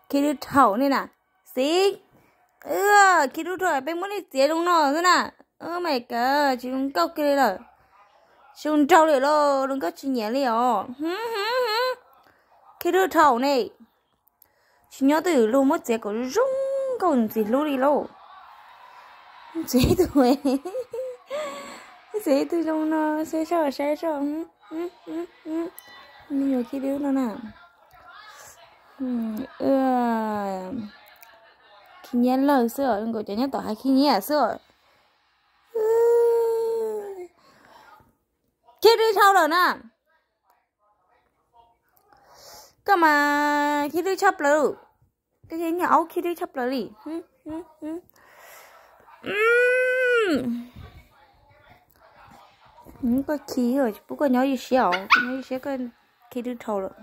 Khi Dwb Rhaum nej na. Xiv, Khi Dwb Rhaum peb muab nej txiav zoo no xwb na. Ub, mas kav tsis zoo nkauj kiag li lawm. Tsis zoo nraug li los zoo nkauj tsis nyiam li os. Khi Dwb Rhaum ne, tsis nyob twj ywm luag muab txiav kom zoo nkauj ntxim hlub li lauj. Txiav ib tug, txiav ib tug zoo no, saib soj saib soj. Me nyuam Khi Dwb no na. Khi nyiab lawg xwb os, zoo nkaus cov nyob tom hav khi nyiab xwb os. Khi Dwb Rhaum lawm na. Koj mas Khi Dwb tshaj plaws. Koj yog niag aub Khi Dwb tshaj plaws li. Koj khi, pub koj nyob ywj siab os, koj nyob ywj siab koj Khi Dwb Rhaum lawm.